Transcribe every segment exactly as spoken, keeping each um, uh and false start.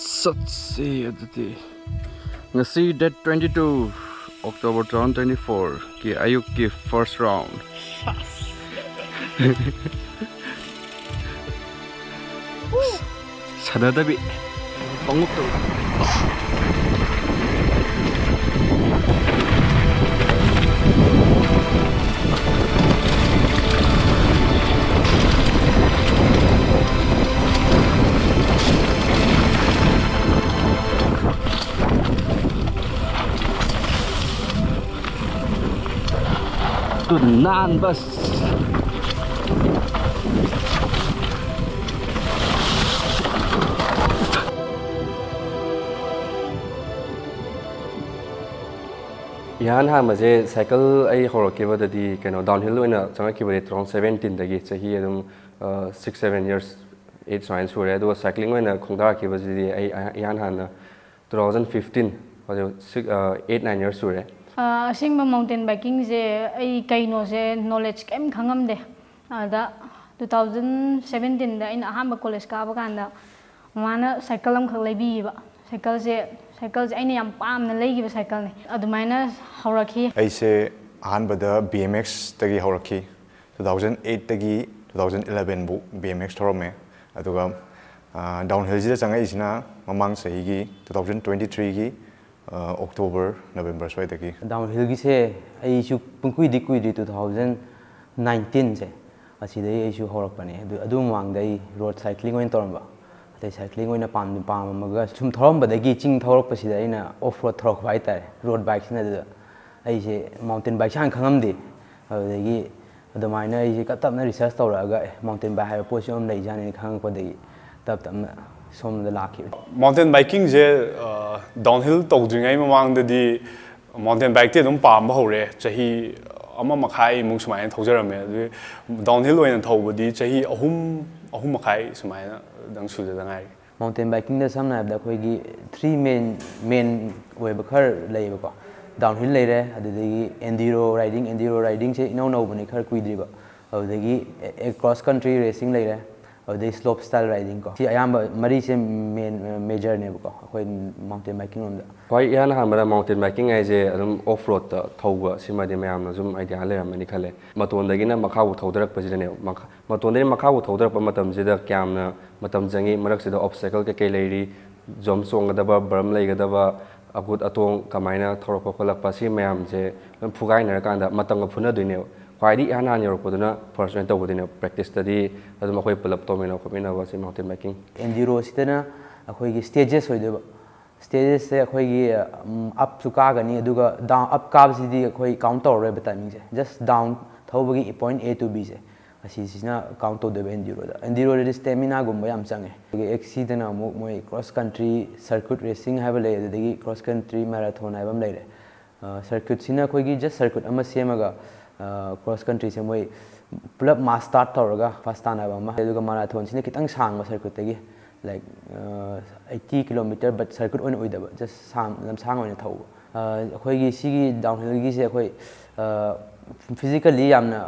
ꯆꯠꯁꯤ ꯑꯗꯨꯗꯤ꯫ ꯉꯁꯤ date twenty two October two thousand twenty four ꯀꯤ ꯑꯌꯨꯛꯀꯤ first round꯫ ꯁꯥꯟꯅꯗꯕꯤ ꯄꯪꯉꯨꯞ ꯇꯧ꯫ ꯇꯨ ꯅꯥꯟ ꯕꯁ꯫ ꯏꯍꯥꯟ ꯍꯥꯟꯕꯁꯦ ꯁꯥꯏꯀꯜ ꯑꯩ ꯍꯧꯔꯛꯈꯤꯕꯗꯗꯤ ꯀꯩꯅꯣ downhill ꯑꯣꯏꯅ ꯆꯪꯉꯛꯈꯤꯕꯗꯤ two thousand seventeen ꯗꯒꯤ, ꯆꯍꯤ ꯑꯗꯨꯝ six seven years, eight ꯁꯨꯃꯥꯏꯅ ꯁꯨꯔꯦ꯫ ꯑꯗꯨꯒ cycling ꯑꯣꯏꯅ ꯈꯣꯡꯗꯥꯔꯛꯈꯤꯕꯁꯤꯗꯤ ꯑꯩ ꯏꯍꯥꯟ ꯍꯥꯟꯅ two thousand fifteen, ꯍꯧꯖꯤꯛ six, eight nine years ꯁꯨꯔꯦ꯫ ꯑ, ꯑꯁꯦꯡꯕ mountain bikingꯁꯦ ꯑꯩ ꯀꯩꯅꯣꯁꯦ knowledge ꯀꯩꯝ ꯈꯪꯉꯝꯗꯦ꯫ ꯑꯗ two thousand seventeen ꯗ ꯑꯩꯅ ꯑꯍꯥꯟꯕ college ꯀꯥꯕ ꯀꯥꯟꯗ ꯃꯃꯥꯅ ꯁꯥꯏꯀꯜ ꯑꯃꯈꯛ ꯂꯩꯕꯤꯌꯦꯕ꯫ ꯁꯥꯏꯀꯜꯁꯦ, ꯁꯥꯏꯀꯜꯁꯦ ꯑꯩꯅ ꯌꯥꯝ ꯄꯥꯝꯅ ꯂꯩꯈꯤꯕ ꯁꯥꯏꯀꯜꯅꯦ꯫ ꯑꯗꯨꯃꯥꯏꯅ ꯍꯧꯔꯛꯈꯤ꯫ ꯑꯩꯁꯦ ꯑꯍꯥꯟꯕꯗ B M X ꯇꯒꯤ ꯍꯧꯔꯛꯈꯤ꯫ Two thousand eight ꯇꯒꯤ two thousand eleven ꯐꯥꯎ B M X ꯊꯧꯔꯝꯃꯦ꯫ ꯑꯗꯨꯒ, ꯑ, downhill ꯁꯤꯗ ꯆꯪꯉꯛꯏꯁꯤꯅ ꯃꯃꯥꯡ ꯆꯍꯤꯒꯤ two thousand twenty three ꯒꯤ, ꯑ, October, November ꯁ꯭ꯋꯥꯏꯗꯒꯤ꯫ Downhill ꯒꯤꯁꯦ ꯑꯩꯁꯨ ꯄꯨꯡꯀꯨꯏꯗꯤ ꯀꯨꯏꯗ꯭ꯔꯤ, two thousand nineteen ꯁꯦ ꯑꯁꯤꯗꯩ ꯑꯩꯁꯨ ꯍꯧꯔꯛꯄꯅꯦ꯫ ꯑꯗꯨ, ꯑꯗꯨ ꯃꯃꯥꯡꯗ ꯑꯩ road cycling ꯑꯣꯏꯅ ꯇꯧꯔꯝꯕ꯫ ꯑꯇꯩ cycling ꯑꯣꯏꯅ ꯄꯥꯝ-, ꯄꯥꯝꯃꯝꯃꯒ ꯁꯨꯝ ꯊꯧꯔꯝꯕꯗꯒꯤ ꯆꯤꯡ ꯊꯧꯔꯛꯄꯁꯤꯗ ꯑꯩꯅ off road ꯊꯧꯔꯛꯄ ꯍꯥꯏꯇꯥꯔꯦ, road bike ꯁꯤꯅ꯫ ꯑꯗꯨꯗ ꯑꯩꯁꯦ mountain bike ꯁꯦ ꯍꯥꯟꯅ ꯈꯪꯉꯝꯗꯦ꯫ ꯑꯗꯨꯗꯒꯤ ꯑꯗꯨꯃꯥꯏꯅ ꯑꯩꯁꯦ ꯇꯞ ꯇꯞꯅ research ꯇꯧꯔꯛꯑꯒ, ꯑꯦ, mountain bike ꯍꯥꯏꯕ ꯄꯣꯠꯁꯤ ꯑꯃ ꯂꯩꯖꯥꯠꯅꯤꯅ ꯈꯪꯉꯛꯄꯗꯒꯤ ꯇꯞ ꯇꯞꯅ ꯁꯣꯝꯗ ꯂꯥꯛꯈꯤꯕꯅꯤ꯫ Mountain bikingꯁꯦ, ꯑ, downhill ꯇꯧꯗ꯭ꯔꯤꯉꯩ ꯃꯃꯥꯡꯗꯗꯤ mountain bikeꯇꯤ ꯑꯗꯨꯝ ꯄꯥꯝꯕ ꯍꯧꯔꯦ꯫ ꯆꯍꯤ ꯑꯃ ꯃꯈꯥꯏꯃꯨꯛ ꯁꯨꯃꯥꯏꯅ ꯊꯧꯖꯔꯝꯃꯦ꯫ ꯑꯗꯨ downhill ꯑꯣꯏꯅ ꯊꯧꯕꯗꯤ ꯆꯍꯤ ꯑꯍꯨꯝ, ꯑꯍꯨꯝ ꯃꯈꯥꯏ ꯁꯨꯃꯥꯏꯅꯗꯪ ꯁꯨꯖꯗ ꯉꯥꯏꯔꯤ꯫ Mountain bikingꯗ ꯁꯝꯅ ꯍꯥꯏꯔꯕꯗ ꯑꯩꯈꯣꯏꯒꯤ three main, main ꯑꯣꯏꯕ ꯈꯔ ꯂꯩꯌꯦꯕꯀꯣ꯫ Downhill ꯂꯩꯔꯦ, ꯑꯗꯨꯗꯒꯤ enduro riding, enduro ridingꯁꯦ ꯏꯅꯧ ꯅꯧꯕꯅꯤ, ꯈꯔ ꯀꯨꯏꯗ꯭ꯔꯤꯕ꯫ ꯑꯗꯨꯗꯒꯤ, ꯑꯦ, cross country racing ꯂꯩꯔꯦ, ꯑꯗꯨꯗꯩ slope style riding ꯀꯣ, ꯁꯤ ꯑꯌꯥꯝꯕ ꯃꯔꯤꯁꯦ main majorꯅꯦꯕꯀꯣ ꯑꯩꯈꯣꯏ mountain biking ꯂꯣꯝꯗ꯫ ꯍꯣꯏ, ꯏꯍꯥꯟ ꯍꯥꯟꯕꯗ mountain biking ꯍꯥꯏꯁꯦ ꯑꯗꯨꯝ off roadꯇ ꯊꯧꯕ ꯁꯤꯃꯗꯤ ꯃꯌꯥꯝꯅ ꯁꯨꯝ idea ꯂꯩꯔꯝꯃꯅꯤ ꯈꯜꯂꯦ꯫ ꯃꯇꯣꯟꯗꯒꯤꯅ ꯃꯈꯥꯕꯨ ꯊꯧꯗꯔꯛꯄꯁꯤꯗꯅꯦꯕ, ꯃꯈꯥ- ꯃꯇꯣꯟꯗꯒꯤ ꯃꯈꯥꯕꯨ ꯊꯧꯗꯔꯛꯄ ꯃꯇꯝꯁꯤꯗ ꯀꯌꯥꯝꯅ ꯃꯇꯝ ꯆꯪꯉꯤ, ꯃꯔꯛꯁꯤꯗ obstacle ꯀꯩꯀꯩ ꯂꯩꯔꯤ, jump ꯆꯣꯡꯒꯗꯕ, berm ꯂꯩꯒꯗꯕ, ꯑꯀꯨꯠ ꯑꯇꯣꯡ ꯀꯃꯥꯏꯅ ꯊꯧꯔꯛꯄ ꯈꯣꯠꯂꯛꯄ ꯁꯤ ꯃꯌꯥꯝꯁꯦ ꯂꯣꯏ ꯐꯨꯒꯥꯏꯅꯔꯀꯥꯟꯗ ꯃꯇꯝꯒ ꯐꯨꯅꯗꯣꯏꯅꯦꯕ꯫ ꯈ꯭ꯋꯥꯏꯗꯒꯤ ꯏꯍꯥꯟ ꯍꯥꯟꯅ ꯌꯧꯔꯛꯄꯗꯨꯅ first ꯑꯣꯏꯅ ꯇꯧꯒꯗꯣꯏꯅꯦꯕ꯫ Practiceꯇꯗꯤ ꯑꯗꯨꯝ ꯑꯩꯈꯣꯏ ꯄꯨꯂꯞ ꯇꯧꯃꯤꯟꯅ ꯈꯣꯠꯃꯤꯟꯅꯕ ꯁꯤ mountain biking꯫ Enduroꯁꯤꯗꯅ ꯑꯩꯈꯣꯏꯒꯤ stagesꯁꯦ ꯑꯣꯏꯗꯣꯏꯕ꯫ Stagesꯁꯦ ꯑꯩꯈꯣꯏꯒꯤ ꯎꯝ, upꯁꯨ ꯀꯥꯒꯅꯤ, ꯑꯗꯨꯒ down, up ꯀꯥꯕꯁꯤꯗꯤ ꯑꯩꯈꯣꯏ count ꯇꯧꯔꯔꯣꯏꯕ timingꯁꯦ, just down ꯊꯧꯕꯒꯤ point A to Bꯁꯦ ꯑꯁꯤꯁꯤꯅ count ꯇꯧꯗꯣꯏꯕ Enduroꯗ꯫ Enduroꯗꯗꯤ staminaꯒꯨꯝꯕ ꯌꯥꯝ ꯆꯪꯉꯦ꯫ ꯑꯗꯒꯤ XCꯗꯅ ꯑꯃꯨꯛ ꯃꯣꯏ cross country circuit racing ꯍꯥꯏꯕ ꯂꯩ, ꯑꯗꯨꯗꯒꯤ cross country marathon ꯍꯥꯏꯕ ꯑꯃ ꯂꯩꯔꯦ꯫ Circuitꯁꯤꯅ ꯑꯩꯈꯣꯏꯒꯤ just circuit ꯑꯃ ꯁꯦꯝꯃꯒ cross countryꯁꯦ ꯃꯣꯏ ꯄꯨꯂꯞ mass start ꯇꯧꯔꯒ first ꯇꯥꯟꯅꯕ ꯑꯃ, ꯑꯗꯨꯒ marathonꯁꯤꯅ ꯈꯤꯇꯪ ꯁꯥꯡꯕ circuitꯇꯒꯤ, like eighty kilometer, but circuit ꯑꯣꯏꯅ ꯑꯣꯏꯗꯕ, just ꯁꯥꯡ- ꯂꯝꯁꯥꯡ ꯑꯣꯏꯅ ꯊꯧꯕ꯫ ꯑꯩꯈꯣꯏꯒꯤ ꯁꯤꯒꯤ downhillꯒꯤꯁꯦ ꯑꯩꯈꯣꯏ physically ꯌꯥꯝꯅ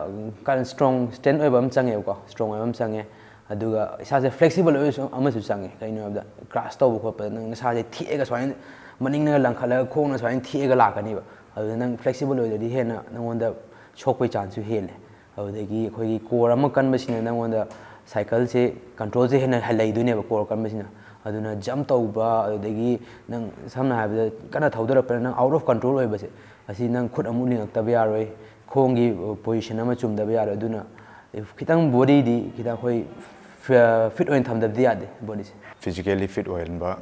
ꯀꯟ- strong, strength ꯑꯣꯏꯕ ꯑꯃ ꯆꯪꯉꯦꯕꯀꯣ, strong ꯑꯣꯏꯕ ꯑꯃ ꯆꯪꯉꯦ꯫ ꯑꯗꯨꯒ ꯏꯁꯥꯁꯦ flexible ꯑꯣꯏꯕꯁꯨ ꯑꯃꯁꯨ ꯆꯪꯉꯦ꯫ ꯀꯩꯅꯣ ꯍꯥꯏꯕꯗ, crash ꯇꯧꯕ ꯈꯣꯠꯄꯗ ꯅꯪ ꯅꯁꯥꯁꯦ ꯊꯦꯛꯑꯒ ꯁꯨꯃꯥꯏꯅ ꯃꯅꯤꯡꯅꯒ ꯂꯪꯈꯠꯂꯒ ꯈꯣꯡꯅ ꯁꯨꯃꯥꯏꯅ ꯊꯦꯛꯑꯒ ꯂꯥꯛꯀꯅꯤꯕ꯫ ꯑꯗꯨꯗ ꯅꯪ flexible ꯑꯣꯏꯗ꯭ꯔꯗꯤ ꯍꯦꯟꯅ ꯅꯪꯉꯣꯟꯗ ꯁꯣꯛꯄꯒꯤ chanceꯁꯨ ꯍꯦꯜꯂꯦ꯫ ꯑꯗꯨꯗꯒꯤ ꯑꯩꯈꯣꯏꯒꯤ core ꯑꯃ ꯀꯟꯕꯁꯤꯅ ꯅꯪꯉꯣꯟꯗ cycleꯁꯦ controlꯁꯦ ꯍꯦꯟꯅ ꯂꯩꯗꯣꯏꯅꯦꯕ, core ꯀꯟꯕꯁꯤꯅ꯫ ꯑꯗꯨꯅ jump ꯇꯧꯕ, ꯑꯗꯨꯗꯒꯤ ꯅꯪ ꯁꯝꯅ ꯍꯥꯏꯔꯕꯗ ꯀꯟꯅ ꯊꯧꯗꯔꯛꯄꯗ ꯅꯪ out of control ꯑꯣꯏꯕꯁꯦ, ꯑꯁꯤ ꯅꯪ ꯈꯨꯠ ꯑꯃꯨꯛ ꯂꯤꯡꯉꯛꯇꯕ ꯌꯥꯔꯣꯏ, ꯈꯣꯡꯒꯤ position ꯑꯃ ꯆꯨꯝꯗꯕ ꯌꯥꯔꯣꯏ꯫ ꯑꯗꯨꯅ ꯈꯤꯇꯪ bodyꯗꯤ ꯈꯤꯇꯪ ꯑꯩꯈꯣꯏ fit ꯑꯣꯏꯅ ꯊꯝꯗꯕꯗꯤ ꯌꯥꯗꯦ bodyꯁꯦ꯫ Physically fit ꯑꯣꯏꯍꯟꯕ,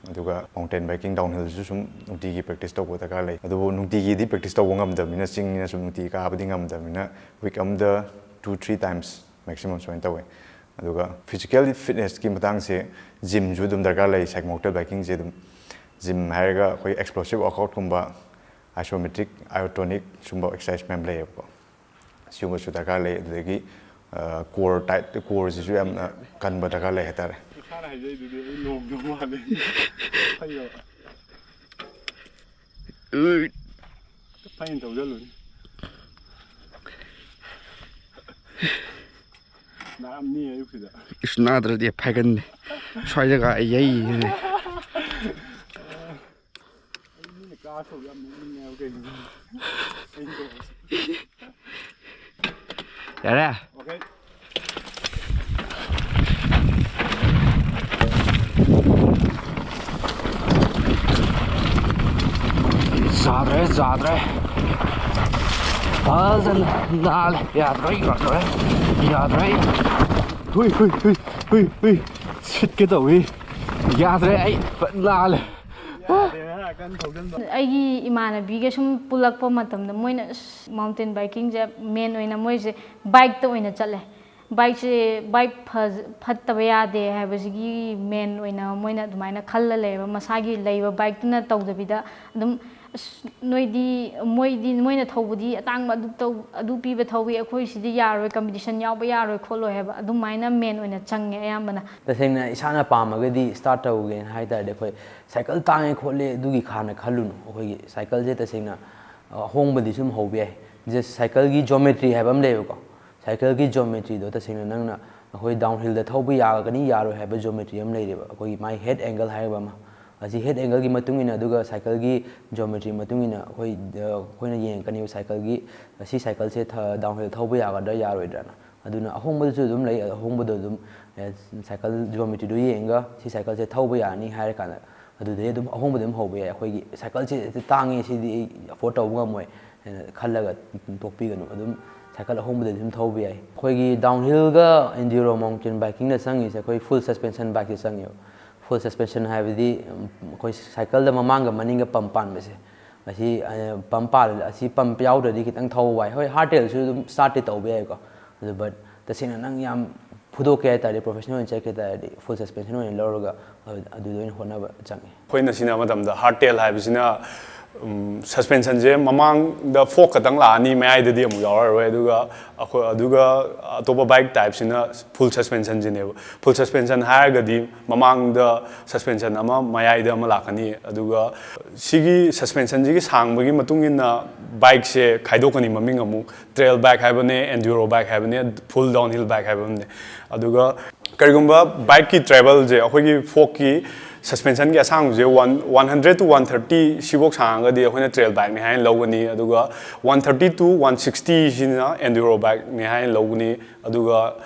ꯑꯗꯨꯒ mountain biking downhillꯁꯨ ꯁꯨꯝ ꯅꯨꯡꯇꯤꯒꯤ practice ꯇꯧꯕ ꯗꯔꯀꯥꯔ ꯂꯩ꯫ ꯑꯗꯨꯕꯨ ꯅꯨꯡꯇꯤꯒꯤꯗꯤ practice ꯇꯧꯕ ꯉꯝꯗꯕꯅꯤꯅ, ꯆꯤꯡꯅꯤꯅ ꯁꯨꯝ ꯅꯨꯡꯇꯤꯒꯤ ꯀꯥꯕꯗꯤ ꯉꯝꯗꯕꯅꯤꯅ, week ꯑꯃꯗ two three times maximum ꯁꯨꯃꯥꯏꯅ ꯇꯧꯋꯦ꯫ ꯑꯗꯨꯒ physical fitnessꯀꯤ ꯃꯇꯥꯡꯁꯦ gymꯁꯨ ꯑꯗꯨꯝ ꯗꯔꯀꯥꯔ ꯂꯩ꯫ Cyclomotor bikingꯁꯦ ꯑꯗꯨꯝ gym ꯍꯥꯏꯔꯒ ꯑꯩꯈꯣꯏ explosive workoutꯀꯨꯝꯕ, isometric, iotonic ꯁꯨꯝꯕ exercise ꯃꯌꯥꯝ ꯂꯩꯌꯦꯕꯀꯣ꯫ ꯁꯤꯒꯨꯝꯕꯁꯨ ꯗꯔꯀꯥꯔ ꯂꯩ꯫ ꯑꯗꯨꯗꯒꯤ core tight, coreꯁꯤꯁꯨ ꯌꯥꯝꯅ ꯀꯟꯕ ꯗꯔꯀꯥꯔ ꯂꯩ ꯍꯥꯏꯇꯥꯔꯦ꯫ ꯏꯁꯥꯅ ꯍꯥꯏꯖꯩꯗꯨꯗꯤ ꯑꯩ ꯂꯣꯝꯗꯧ ꯃꯥꯜꯂꯦ꯫ ꯐꯩꯅ ꯊꯧꯖꯜꯂꯨꯅꯤ꯫ ꯅꯥꯔꯝꯅꯤ ꯑꯌꯨꯛꯁꯤꯗ꯫ ꯏꯁ, ꯅꯥꯗ꯭ꯔꯗꯤ ꯐꯥꯏꯒꯟ ꯁ꯭ꯋꯥꯏꯗꯒ ꯌꯩ꯫ ꯃꯤꯅ ꯀꯥ ꯁꯧ ꯌꯥꯝ ꯅꯣꯛꯅꯤꯡꯉꯦꯕ ꯀꯩꯅꯣ꯫ ꯌꯥꯔꯦ꯫ Okay. ꯌꯥꯗ꯭ꯔꯦ, ꯌꯥꯗ꯭ꯔꯦ꯫ ꯐꯖꯅ ꯅꯥꯜꯂꯦ꯫ ꯌꯥꯗ꯭ꯔꯦ, ꯌꯥꯗ꯭ꯔꯦ, ꯌꯥꯗ꯭ꯔꯦ꯫ ꯍꯨꯏ, ꯍꯨꯏ, ꯍꯨꯏ, ꯍꯨꯏ, ꯍꯨꯏ꯫ ꯁꯤꯠꯀꯦ ꯇꯧꯏ꯫ ꯌꯥꯗ꯭ꯔꯦ, ꯑꯩ ꯐꯖꯅ ꯅꯥꯜꯂꯦ꯫ ꯑꯩꯒꯤ ꯏꯃꯥꯟꯅꯕꯤꯒ ꯁꯨꯝ ꯄꯨꯜꯂꯛꯄ ꯃꯇꯝꯗ ꯃꯣꯏꯅ ꯑꯁ ꯃꯥꯎꯟꯇꯦꯟ ꯕꯥꯏꯛꯀꯤꯡꯁꯦ ꯃꯦꯟ ꯑꯣꯏꯅ ꯃꯣꯏꯁꯦ ꯕꯥꯏꯛꯇ ꯑꯣꯏꯅ ꯆꯠꯂꯦ꯫ ꯕꯥꯏꯛꯁꯦ ꯕꯥꯏꯛ ꯐꯠꯇꯕ ꯌꯥꯗꯦ ꯍꯥꯏꯕꯁꯤꯒꯤ ꯃꯦꯟ ꯑꯣꯏꯅ ꯃꯣꯏꯅ ꯑꯗꯨꯃꯥꯏꯅ ꯈꯜꯂ ꯂꯩꯌꯦꯕ꯫ ꯃꯁꯥꯒꯤ ꯂꯩꯕ ꯕꯥꯏꯛꯇꯨꯅ ꯇꯧꯗꯕꯤꯗ ꯑꯗꯨꯝ ꯑꯁ ꯅꯣꯏꯗꯤ ꯃꯣꯏꯗꯤ ꯃꯣꯏꯅ ꯊꯧꯕꯗꯤ ꯑꯇꯥꯡꯕ ꯑꯗꯨ ꯇꯧ ꯑꯗꯨ ꯄꯤꯕ ꯊꯧꯋꯤ, ꯑꯩꯈꯣꯏ ꯁꯤꯗꯤ ꯌꯥꯔꯣꯏ, ꯀꯝꯄꯤꯇꯤꯁꯟ ꯌꯥꯎꯕ ꯌꯥꯔꯣꯏ ꯈꯣꯠꯂꯣꯏ ꯍꯥꯏꯕ ꯑꯗꯨꯃꯥꯏꯅ ꯃꯦꯟ ꯑꯣꯏꯅ ꯆꯪꯉꯦ ꯑꯌꯥꯝꯕꯅ꯫ ꯇꯁꯦꯡꯅ ꯏꯁꯥꯅ ꯄꯥꯝꯃꯒꯗꯤ start ꯇꯧꯒꯦꯅ ꯍꯥꯏ ꯇꯥꯔꯗꯤ ꯑꯩꯈꯣꯏ ꯁꯥꯏꯀꯜ ꯇꯥꯡꯉꯦ ꯈꯣꯠꯂꯦ ꯑꯗꯨꯒꯤ ꯈꯥꯅ ꯈꯜꯂꯨꯅꯨ꯫ ꯑꯩꯈꯣꯏꯒꯤ ꯁꯥꯏꯀꯜꯁꯦ ꯇꯁꯦꯡꯅ ꯑꯍꯣꯡꯕꯗꯤ ꯁꯨꯝ ꯍꯧꯕ ꯌꯥꯏ꯫ Just ꯁꯥꯏꯀꯜꯒꯤ geometry ꯍꯥꯏꯕ ꯑꯃ ꯂꯩꯌꯦꯕꯀꯣ꯫ ꯁꯥꯏꯀꯜꯒꯤ geometryꯗꯣ ꯇꯁꯦꯡꯅ ꯅꯪꯅ ꯑꯩꯈꯣꯏ downhillꯗ ꯊꯧꯕ ꯌꯥꯒꯅꯤ ꯌꯥꯔꯣꯏ ꯍꯥꯏꯕ geometry ꯑꯃ ꯂꯩꯔꯦꯕ꯫ ꯑꯩꯈꯣꯏꯒꯤ ꯃꯥꯏ head angle ꯍꯥꯏꯕ ꯑꯃ, ꯑꯁꯤ head angleꯒꯤ ꯃꯇꯨꯡ ꯏꯟꯅ ꯑꯗꯨꯒ ꯁꯥꯏꯀꯜꯒꯤ geometry ꯃꯇꯨꯡ ꯏꯟꯅ ꯑꯩꯈꯣꯏ ꯑꯩꯈꯣꯏꯅ ꯌꯦꯡꯉꯛꯀꯅꯦꯕ ꯁꯥꯏꯀꯜꯒꯤ, ꯑꯁꯤ ꯁꯥꯏꯀꯜꯁꯦ downhill ꯊꯧꯕ ꯌꯥꯒꯗ꯭ꯔꯥ ꯌꯥꯔꯣꯏꯗ꯭ꯔꯥꯅ꯫ ꯑꯗꯨꯅ ꯑꯍꯣꯡꯕꯗꯁꯨ ꯑꯗꯨꯝ ꯂꯩ꯫ ꯑꯍꯣꯡꯕꯗꯣ ꯑꯗꯨꯝ ꯁꯥꯏꯀꯜ geometryꯗꯣ ꯌꯦꯡꯉꯒ ꯁꯤ ꯁꯥꯏꯀꯜꯁꯦ ꯊꯧꯕ ꯌꯥꯅꯤ ꯍꯥꯏꯔ ꯀꯥꯟꯗ ꯑꯗꯨꯗꯩ ꯑꯗꯨꯝ ꯑꯍꯣꯡꯕꯗꯤ ꯑꯗꯨꯝ ꯍꯧꯕ ꯌꯥꯏ꯫ ꯑꯩꯈꯣꯏꯒꯤ ꯁꯥꯏꯀꯜꯁꯦ ꯇꯥꯡꯉꯦ, ꯁꯤꯗꯤ ꯑꯩ afford ꯇꯧꯕ ꯉꯝꯃꯣꯏ ꯍꯥꯏꯅ ꯈꯜꯂꯒ ꯇꯣꯛꯄꯤꯒꯅꯨ꯫ ꯑꯗꯨꯝ ꯁꯥꯏꯀꯜ ꯑꯍꯣꯡꯕꯗꯗꯤ ꯑꯗꯨꯝ ꯊꯧꯕ ꯌꯥꯏ꯫ ꯑꯩꯈꯣꯏꯒꯤ downhillꯒ enduro mountain bikingꯅ ꯆꯪꯉꯤꯁꯦ ꯑꯩꯈꯣꯏ full suspension bikeꯁꯦ ꯆꯪꯉꯦꯕ꯫ Full suspension ꯍꯥꯏꯕꯗꯤ ꯑꯩꯈꯣꯏ ꯁꯥꯏꯀꯜꯗ ꯃꯃꯥꯡꯒ ꯃꯅꯤꯡꯒ pump ꯄꯥꯟꯕꯁꯦ꯫ ꯑꯁꯤ pump ꯄꯥꯜ ꯑꯁꯤ pump ꯌꯥꯎꯗ꯭ꯔꯗꯤ ꯈꯤꯇꯪ ꯊꯧꯕ ꯋꯥꯏ꯫ ꯍꯣꯏ, hardtailꯁꯨ ꯑꯗꯨꯝ startꯇꯤ ꯇꯧꯕ ꯌꯥꯏꯀꯣ꯫ ꯑꯗꯨ but ꯇꯁꯦꯡꯅ ꯅꯪ ꯌꯥꯝ ꯐꯨꯗꯣꯛꯀꯦ ꯍꯥꯏ ꯇꯥꯔꯗꯤ, professional ꯑꯣꯏꯅ ꯆꯠꯀꯦ ꯍꯥꯏ ꯇꯥꯔꯗꯤ full suspension ꯑꯣꯏꯅ ꯂꯧꯔꯒ ꯑꯗꯨꯗ ꯑꯣꯏꯅ ꯍꯣꯠꯅꯕ ꯆꯪꯉꯤ꯫ ꯑꯩꯈꯣꯏꯅ ꯁꯤꯟꯅꯕ ꯃꯇꯝꯗ hardtail ꯍꯥꯏꯕꯁꯤꯅ ꯁꯁꯄꯦꯟꯁꯟꯁꯦ ꯃꯃꯥꯡꯗ ꯐꯣꯛ ꯈꯛꯇꯪ ꯂꯥꯛꯑꯅꯤ, ꯃꯌꯥꯏꯗꯗꯤ ꯑꯃꯨꯛ ꯌꯥꯎꯔꯔꯣꯏ꯫ ꯑꯗꯨꯒ ꯑꯩꯈꯣꯏ ꯑꯗꯨꯒ ꯑꯇꯣꯞꯄ ꯕꯥꯏꯛ ꯇꯥꯏꯞꯁꯤꯅ ꯐꯨꯜ ꯁꯁꯄꯦꯟꯁꯟꯁꯤꯅꯦꯕ꯫ ꯐꯨꯜ ꯁꯁꯄꯦꯟꯁꯟ ꯍꯥꯏꯔꯒꯗꯤ ꯃꯃꯥꯡꯗ ꯁꯁꯄꯦꯟꯁꯟ ꯑꯃ, ꯃꯌꯥꯏꯗ ꯑꯃ ꯂꯥꯛꯀꯅꯤ꯫ ꯑꯗꯨꯒ ꯁꯤꯒꯤ ꯁꯁꯄꯦꯟꯁꯟꯁꯤꯒꯤ ꯁꯥꯡꯕꯒꯤ ꯃꯇꯨꯡ ꯏꯟꯅ ꯕꯥꯏꯛꯁꯦ ꯈꯥꯏꯗꯣꯛꯀꯅꯤ꯫ ꯃꯃꯤꯡ ꯑꯃꯨꯛ ꯇ꯭ꯔꯦꯜ ꯕꯥꯏꯛ ꯍꯥꯏꯕꯅꯦ, ꯑꯦꯟꯗ꯭ꯌꯨꯔꯣ ꯕꯥꯏꯛ ꯍꯥꯏꯕꯅꯦ, ꯐꯨꯜ ꯗꯥꯎꯟ ꯍꯤꯜ ꯕꯥꯏꯛ ꯍꯥꯏꯕ ꯑꯃꯅꯦ꯫ ꯑꯗꯨꯒ ꯀꯔꯤꯒꯨꯝꯕ ꯕꯥꯏꯛꯀꯤ ꯇ꯭ꯔꯦꯕꯜꯁꯦ, ꯑꯩꯈꯣꯏꯒꯤ ꯐꯣꯛꯀꯤ ꯁꯁꯄꯦꯟꯁꯟꯒꯤ ꯑꯁꯥꯡꯕꯁꯦ one one hundred two one thirty ꯁꯤꯐꯧ ꯁꯥꯡꯉꯒꯗꯤ ꯑꯩꯈꯣꯏꯅ ꯇ꯭ꯔꯦꯜ ꯕꯥꯏꯛꯅꯤ ꯍꯥꯏꯅ ꯂꯧꯒꯅꯤ꯫ ꯑꯗꯨꯒ ꯋꯥꯟ ꯊꯥꯔꯇꯤ ꯇꯨ ꯋꯥꯟ ꯁꯤꯛꯁꯇꯤꯁꯤꯅ ꯑꯦꯟꯗ꯭ꯌꯨꯔꯣ ꯕꯥꯏꯛꯅꯤ ꯍꯥꯏꯅ ꯂꯧꯒꯅꯤ꯫ ꯑꯗꯨꯒ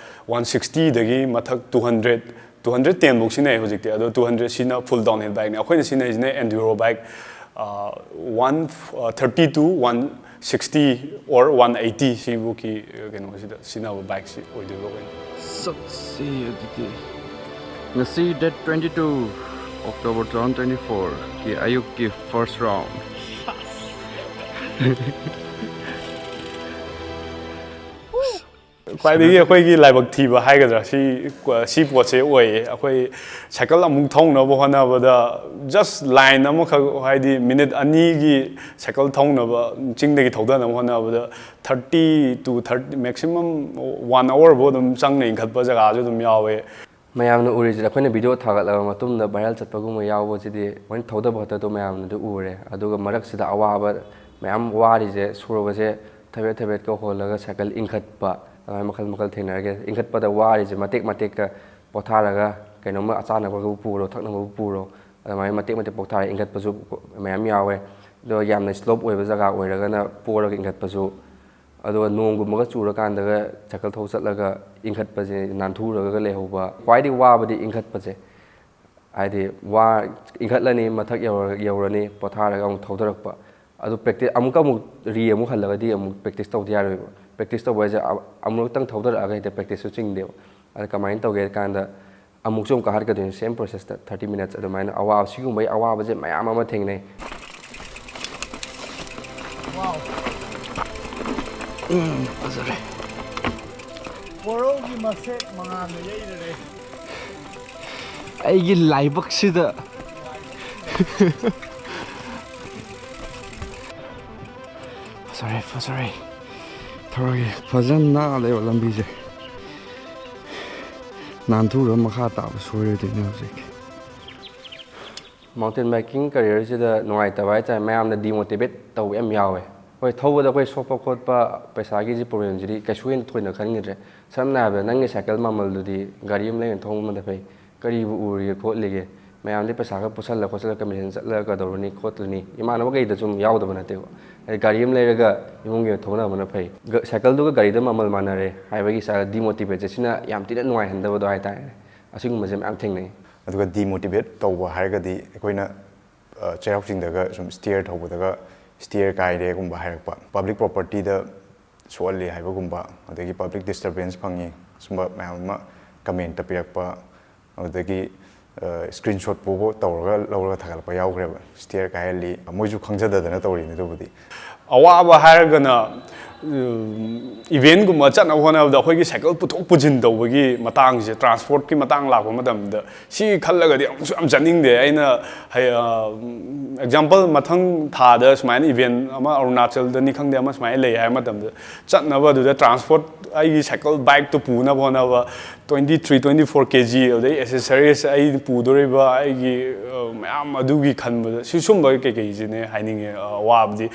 ꯋꯥꯟ ꯁꯤꯛꯁꯇꯤꯗꯒꯤ ꯃꯊꯛ ꯇꯨ ꯍꯟꯗ꯭ꯔꯦꯗ, ꯇꯨ ꯍꯟꯗ꯭ꯔꯦꯗ ꯇꯦꯟꯐꯧ ꯁꯤꯖꯤꯟꯅꯩ ꯍꯧꯖꯤꯛꯇꯤ꯫ ꯑꯗꯣ ꯇꯨ ꯍꯟꯗ꯭ꯔꯦꯗꯁꯤꯅ ꯐꯨꯜ ꯗꯥꯎꯟ ꯍꯤꯜ ꯕꯥꯏꯛꯅꯤ꯫ ꯑꯩꯈꯣꯏꯅ ꯁꯤꯖꯤꯟꯅꯩꯁꯤꯅ enduro bike one thirty two one sixty or one eighty ꯁꯤꯕꯨꯛꯀꯤ ꯀꯩꯅꯣꯁꯤꯗ ꯁꯤꯖꯤꯟꯅꯕ ꯕꯥꯏꯛꯁꯤ ꯑꯣꯏꯗꯣꯏꯕ ꯑꯩꯈꯣꯏꯅ꯫ ꯆꯠꯁꯤ ꯑꯗꯨꯗꯤ꯫ ꯉꯁꯤ date twenty two October two thousand twenty fourꯒꯤ ꯑꯌꯨꯛꯀꯤ first round꯫ ꯈ꯭ꯋꯥꯏꯗꯒꯤ ꯑꯩꯈꯣꯏꯒꯤ ꯂꯥꯏꯕꯛ ꯊꯤꯕ ꯍꯥꯏꯒꯗ꯭ꯔꯥ, ꯁꯤ ꯁꯤ ꯄꯣꯠꯁꯦ ꯑꯣꯏꯌꯦ꯫ ꯑꯩꯈꯣꯏ ꯁꯥꯏꯀꯜ ꯑꯃꯨꯛ ꯊꯧꯅꯕ ꯍꯣꯠꯅꯕꯗ, ꯖꯁ ꯂꯥꯏꯟ ꯑꯃꯈꯛ, ꯍꯥꯏꯗꯤ ꯃꯤꯅꯤꯠ ꯑꯅꯤꯒꯤ ꯁꯥꯏꯀꯜ ꯊꯧꯅꯕ, ꯆꯤꯡꯗꯒꯤ ꯊꯧꯗꯅꯕ ꯍꯣꯠꯅꯕꯗ thirty two thirty, maximum one ꯑꯋꯥꯔꯐꯥꯎ ꯑꯗꯨꯝ ꯆꯪꯅ ꯏꯟꯈꯠꯄ ꯖꯒꯥꯁꯨ ꯑꯗꯨꯝ ꯌꯥꯎꯋꯦ꯫ ꯃꯌꯥꯝꯅ ꯎꯔꯤꯁꯤꯗ ꯑꯩꯈꯣꯏꯅ ꯚꯤꯗꯤꯑꯣ ꯊꯥꯒꯠꯂꯕ ꯃꯇꯨꯡꯗ ꯚꯥꯏꯔꯦꯜ ꯆꯠꯄꯒꯨꯝꯕ ꯌꯥꯎꯕꯁꯤꯗꯤ ꯃꯣꯏꯅ ꯊꯧꯗꯕ ꯈꯛꯇꯗꯣ ꯃꯌꯥꯝꯅꯗꯤ ꯎꯔꯦ꯫ ꯑꯗꯨꯒ ꯃꯔꯛꯁꯤꯗ ꯑꯋꯥꯕ ꯃꯌꯥꯝ ꯋꯥꯔꯤꯁꯦ, ꯁꯣꯔꯒꯁꯦ ꯊꯕꯦꯠ ꯊꯕꯦꯠꯀ ꯍꯣꯜꯂꯒ ꯁꯥꯏꯀꯜ ꯏꯟꯈꯠꯄ, ꯑꯗꯨꯃꯥꯏꯅ ꯃꯈꯜ ꯃꯈꯜ ꯊꯦꯡꯅꯔꯒꯦ꯫ ꯏꯟꯈꯠꯄꯗ ꯋꯥꯔꯤꯁꯦ ꯃꯇꯦꯛ ꯃꯇꯦꯛꯀ ꯄꯣꯊꯥꯔꯒ ꯀꯩꯅꯣꯝꯃ ꯑꯆꯥꯅꯕꯕꯨ ꯄꯨꯔꯣ, ꯊꯛꯅꯕꯕꯨ ꯄꯨꯔꯣ, ꯑꯗꯨꯃꯥꯏꯅ ꯃꯇꯦꯛ ꯃꯇꯦꯛ ꯄꯣꯊꯥꯔꯒ ꯏꯟꯈꯠꯄꯁꯨ ꯃꯌꯥꯝ ꯌꯥꯎꯋꯦ꯫ ꯑꯗꯣ ꯌꯥꯝꯅ ꯁ꯭ꯂꯣꯞ ꯑꯣꯏꯕ ꯖꯒꯥ ꯑꯣꯏꯔꯒꯅ ꯄꯣꯔꯒ ꯏꯟꯈꯠꯄꯁꯨ, ꯑꯗꯨꯒ ꯅꯣꯡꯒꯨꯝꯕꯒ ꯆꯨꯔꯀꯥꯟꯗꯒ ꯁꯥꯏꯀꯜ ꯊꯧ ꯆꯠꯂꯒ ꯏꯟꯈꯠꯄꯁꯦ, ꯅꯥꯟꯊꯨꯔꯒ ꯂꯩꯍꯧꯕ꯫ ꯈ꯭ꯋꯥꯏꯗꯒꯤ ꯋꯥꯕꯗꯤ ꯏꯟꯈꯠꯄꯁꯦ꯫ ꯍꯥꯏꯗꯤ ꯋꯥ ꯏꯟꯈꯠꯂꯅꯤ, ꯃꯊꯛ ꯌꯧꯔ ꯌꯧꯔꯅꯤ, ꯄꯣꯊꯥꯔꯒ ꯑꯃꯨꯛ ꯊꯧꯗꯔꯛꯄ꯫ ꯑꯗꯨ ꯄ꯭ꯔꯦꯛꯇꯤꯁ ꯑꯃꯨꯛꯀ ꯑꯃꯨꯛ ꯔꯤ ꯑꯃꯨꯛ ꯍꯜꯂꯒꯗꯤ ꯑꯃꯨꯛ ꯄ꯭ꯔꯦꯛꯇꯤꯁ ꯇꯧꯗ ꯌꯥꯔꯣꯏꯕ꯫ ꯄ꯭ꯔꯦꯛꯇꯤꯁ ꯇꯧꯕ ꯍꯥꯏꯁꯦ ꯑ- ꯑꯃꯨꯔꯛꯇꯪ ꯊꯧꯗꯔꯛꯑꯒ ꯍꯦꯛꯇ ꯄ꯭ꯔꯦꯛꯇꯤꯁꯁꯨ ꯆꯤꯡꯗꯦꯕ꯫ ꯑꯗ ꯀꯃꯥꯏꯅ ꯇꯧꯒꯦ ꯍꯥꯏ ꯀꯥꯟꯗ ꯑꯃꯨꯛꯁꯨ ꯑꯃꯨꯛ ꯀꯥꯈꯠꯀꯗꯣꯏꯅꯤ, same processꯇ thirty minutes ꯑꯗꯨꯃꯥꯏꯅ꯫ ꯑꯋꯥꯕ, ꯁꯤꯒꯨꯝꯕꯒꯤ ꯑꯋꯥꯕꯁꯦ ꯃꯌꯥꯝ ꯑꯃ ꯊꯦꯡꯅꯩ꯫ ꯎꯝ, ꯐꯖꯔꯦ꯫ ꯄꯣꯔꯧꯒꯤ ꯃꯁꯦꯛ ꯃꯉꯥꯜꯅ ꯌꯩꯔꯔꯦ꯫ ꯑꯩꯒꯤ ꯂꯥꯏꯕꯛꯁꯤꯗ꯫ ꯐꯖꯔꯦ, ꯐꯖꯔꯦ꯫ ꯊꯧꯔꯒꯦ꯫ ꯐꯖꯅ ꯅꯥꯜꯂꯦꯕ ꯂꯝꯕꯤꯁꯦ꯫ ꯅꯥꯟꯊꯨꯔ ꯃꯈꯥ ꯇꯥꯕ ꯁꯣꯏꯔꯣꯏꯗꯣꯏꯅꯦ ꯍꯧꯖꯤꯛ꯫ Mountain biking career ꯁꯤꯗ ꯅꯨꯡꯉꯥꯏꯇꯕ ꯍꯥꯏꯇꯥꯔꯦ, ꯃꯌꯥꯝꯅ demotivate ꯇꯧꯕ ꯌꯥꯝ ꯌꯥꯎꯋꯦ꯫ ꯍꯣꯏ, ꯊꯧꯕꯗ ꯑꯩꯈꯣꯏ ꯁꯣꯛꯄ ꯈꯣꯠꯄ, ꯄꯩꯁꯥꯒꯤꯁꯤ problem ꯁꯤꯗꯤ ꯀꯩꯁꯨ ꯍꯦꯟꯅ ꯊꯣꯏꯅ ꯈꯟꯈꯤꯗ꯭ꯔꯦ꯫ ꯁꯝꯅ ꯍꯥꯏꯔꯕꯗ, ꯅꯪꯒꯤ cycle ꯃꯃꯜꯗꯨꯗꯤ ꯒꯥꯔꯤ ꯑꯃ ꯂꯩꯔ ꯊꯧꯕꯅ ꯐꯩ꯫ ꯀꯔꯤꯕꯨ ꯎꯔꯤꯒꯦ ꯈꯣꯠꯂꯤꯒꯦ? ꯃꯌꯥꯝꯗꯤ ꯄꯩꯁꯥ ꯈꯔ ꯄꯨꯁꯜꯂ ꯈꯣꯠꯆꯜꯂ convention ꯆꯠꯂꯒ ꯀꯩꯗꯧꯔꯨꯅꯤ ꯈꯣꯠꯂꯨꯅꯤ? ꯏꯃꯥꯟꯅꯕꯈꯩꯗ ꯁꯨꯝ ꯌꯥꯎꯗꯕ ꯅꯠꯇꯦꯕ꯫ ꯍꯥꯏꯗꯤ ꯒꯥꯔꯤ ꯑꯃ ꯂꯩꯔꯒ ꯏꯃꯨꯡꯒꯤ ꯊꯧꯅꯕꯅ ꯐꯩ꯫ ꯒ-, cycle ꯗꯨꯒ ꯒꯥꯔꯤꯗꯨ ꯃꯃꯜ ꯃꯥꯟꯅꯔꯦ ꯍꯥꯏꯕꯒꯤ style demotivate ꯁꯦ, ꯁꯤꯅ ꯌꯥꯝ ꯊꯤꯅ ꯅꯨꯡꯉꯥꯏꯍꯟꯗꯕꯗꯣ ꯍꯥꯏꯇꯥꯔꯦꯅꯦ꯫ ꯑꯁꯤꯒꯨꯝꯕꯁꯦ ꯃꯌꯥꯝ ꯊꯦꯡꯅꯩ꯫ ꯑꯗꯨꯒ demotivate ꯇꯧꯕ ꯍꯥꯏꯔꯒꯗꯤ, ꯑꯩꯈꯣꯏꯅ, ꯑ, ꯆꯩꯔꯥꯎ ꯆꯤꯡꯗꯒ ꯁꯨꯝ stair ꯊꯧꯕꯗꯒ stair ꯀꯥꯏꯔꯦꯒꯨꯝꯕ ꯍꯥꯏꯔꯛꯄ, public property ꯗ ꯁꯣꯛꯍꯜꯂꯤ ꯍꯥꯏꯕꯒꯨꯝꯕ, ꯑꯗꯒꯤ public disturbance ꯐꯪꯉꯤ, ꯁꯨꯝꯕ ꯃꯌꯥꯝ ꯑꯃ comment ꯇ ꯄꯤꯔꯛꯄ, ꯑꯗꯨꯗꯒꯤ, ꯑ, screenshot ꯐꯥꯎꯕ ꯇꯧꯔꯒ ꯂꯧꯔꯒ ꯊꯥꯒꯠꯂꯛꯄ ꯌꯥꯎꯈ꯭ꯔꯦꯕ꯫ Stair ꯀꯥꯏꯍꯜꯂꯤ, ꯃꯣꯏꯁꯨ ꯈꯪꯖꯗꯗꯅ ꯇꯧꯔꯤꯅꯤ꯫ ꯑꯗꯨꯕꯨꯗꯤ ꯑꯋꯥꯕ ꯍꯥꯏꯔꯒꯅ, ꯎꯝ, event ꯀꯨꯝꯕ ꯆꯠꯅꯕ ꯍꯣꯠꯅꯕꯗ ꯑꯩꯈꯣꯏꯒꯤ cycle ꯄꯨꯊꯣꯛ ꯄꯨꯁꯤꯟ ꯇꯧꯕꯒꯤ ꯃꯇꯥꯡꯁꯦ, transport ꯀꯤ ꯃꯇꯥꯡ ꯂꯥꯛꯄ ꯃꯇꯝꯗ, ꯁꯤ ꯈꯜꯂꯒꯗꯤ ꯑꯃꯨꯛꯁꯨ ꯌꯥꯝ ꯆꯠꯅꯤꯡꯗꯦ꯫ ꯑꯩꯅ ꯍꯩ-, ꯑ, example, ꯃꯊꯪ ꯊꯥꯗ ꯁꯨꯃꯥꯏꯅ event ꯑꯃ ꯑꯔꯨꯅꯥꯆꯜꯗꯅꯤ ꯈꯪꯗꯦ, ꯑꯃ ꯁꯨꯃꯥꯏꯅ ꯂꯩ ꯍꯥꯏꯕ ꯃꯇꯝꯗ, ꯆꯠꯅꯕ ꯑꯗꯨꯗ transport, ꯑꯩꯒꯤ cycle, bike ꯇꯨ ꯄꯨꯅꯕ ꯍꯣꯠꯅꯕ, twenty three, twenty four K G, ꯑꯗꯩ accessories, ꯑꯩ ꯄꯨꯗꯣꯔꯤꯕ ꯑꯩꯒꯤ, ꯑ, ꯃꯌꯥꯝ ꯑꯗꯨꯒꯤ ꯈꯟꯕꯗ, ꯁꯤ ꯁꯨꯝꯕ ꯀꯩꯀꯩꯁꯤꯅꯦ ꯍꯥꯏꯅꯤꯡꯉꯦ, ꯑ, ꯑꯋꯥꯕꯗꯤ꯫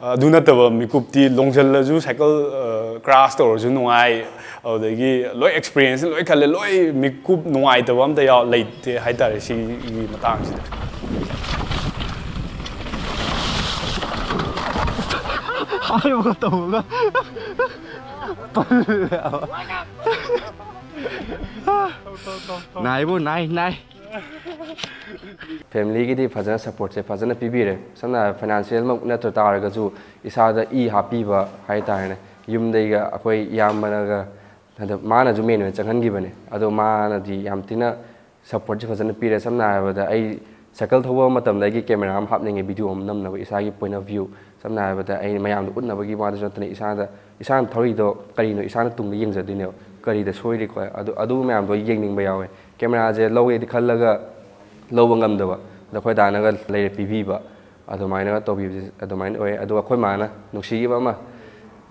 ꯑꯗꯨ ꯅꯠꯇꯕ ꯃꯤꯀꯨꯞꯇꯤ ꯂꯣꯡꯖꯜꯂꯁꯨ cycle, ꯑ, crash ꯇꯧꯔꯁꯨ ꯅꯨꯡꯉꯥꯏ, ꯑꯗꯨꯗꯒꯤ ꯂꯣꯏ experience ꯂꯣꯏ ꯈꯜꯂꯦ, ꯂꯣꯏ ꯃꯤꯀꯨꯞ ꯅꯨꯡꯉꯥꯏꯇꯕ ꯑꯝꯇ ꯌꯥꯎ-, ꯂꯩꯇꯦ ꯍꯥꯏꯇꯥꯔꯦ ꯁꯤꯒꯤ ꯃꯇꯥꯡꯁꯤꯗ꯫ ꯍꯥꯏꯕꯒ ꯇꯧꯕꯒ ꯄꯜꯂꯦꯕ꯫ ꯅꯥꯏꯕꯨ ꯅꯥꯏ, ꯅꯥꯏ꯫ Family ꯒꯤꯗꯤ ꯐꯖꯅ support ꯁꯦ ꯐꯖꯅ ꯄꯤꯕꯤꯔꯦ꯫ ꯁꯝꯅ ꯍꯥꯏꯔꯕꯗ, financial ꯃꯛ ꯅꯠꯇ ꯇꯥꯔꯒꯁꯨ ꯏꯁꯥꯗ ꯏ ꯍꯥꯞꯄꯤꯕ ꯍꯥꯏꯇꯥꯔꯦꯅꯦ꯫ ꯌꯨꯝꯗꯩꯒ ꯑꯩꯈꯣꯏ ꯏꯌꯥꯝꯕꯅꯒ, ꯍꯟꯗꯛ ꯃꯥꯅꯁꯨ main ꯑꯣꯏꯅ ꯆꯪꯍꯟꯈꯤꯕꯅꯦ꯫ ꯑꯗꯣ ꯃꯥꯅꯗꯤ ꯌꯥꯝ ꯊꯤꯅ support ꯁꯦ ꯐꯖꯅ ꯄꯤꯔꯦ꯫ ꯁꯝꯅ ꯍꯥꯏꯔꯕꯗ, ꯑꯩ cycle ꯊꯧꯕ ꯃꯇꯝꯗ ꯑꯩꯒꯤ camera ꯑꯃ ꯍꯥꯞꯅꯤꯡꯉꯦ, video ꯑꯃ ꯅꯝꯅꯕ, ꯏꯁꯥꯒꯤ point of view꯫ ꯁꯝꯅ ꯍꯥꯏꯔꯕꯗ, ꯑꯩꯅ ꯃꯌꯥꯝꯗ ꯎꯠꯅꯕꯒꯤ ꯋꯥꯗꯁꯨ ꯅꯠꯇꯅ, ꯏꯁꯥꯗ, ꯏꯁꯥꯅ ꯊꯧꯔꯤꯗꯣ ꯀꯔꯤꯅꯣ, ꯏꯁꯥꯅ ꯇꯨꯡꯗ ꯌꯦꯡꯖꯗꯣꯏꯅꯦꯕ, ꯀꯔꯤꯗ ꯁꯣꯏꯔꯤ ꯈꯣꯠꯂꯤ, ꯑꯗꯨ, ꯑꯗꯨ ꯃꯌꯥꯝꯗꯣ ꯌꯦꯡꯅꯤꯡꯕ ꯌꯥꯎꯋꯦ꯫ Camera ꯁꯦ ꯂꯧꯒꯦꯗꯤ ꯈꯜꯂꯒ ꯂꯧꯕ ꯉꯝꯗꯕ, ꯑꯗꯣ ꯑꯩꯈꯣꯏ ꯗꯥꯅꯒ ꯂꯩꯔ ꯄꯤꯕꯤꯕ꯫ ꯑꯗꯨꯃꯥꯏꯅ ꯇꯧꯕꯤꯕꯁꯦ ꯑꯗꯨꯃꯥꯏꯅ ꯑꯣꯏ꯫ ꯑꯗꯨꯒ ꯑꯩꯈꯣꯏ ꯃꯥꯅ ꯅꯨꯡꯁꯤꯈꯤꯕ ꯑꯃ,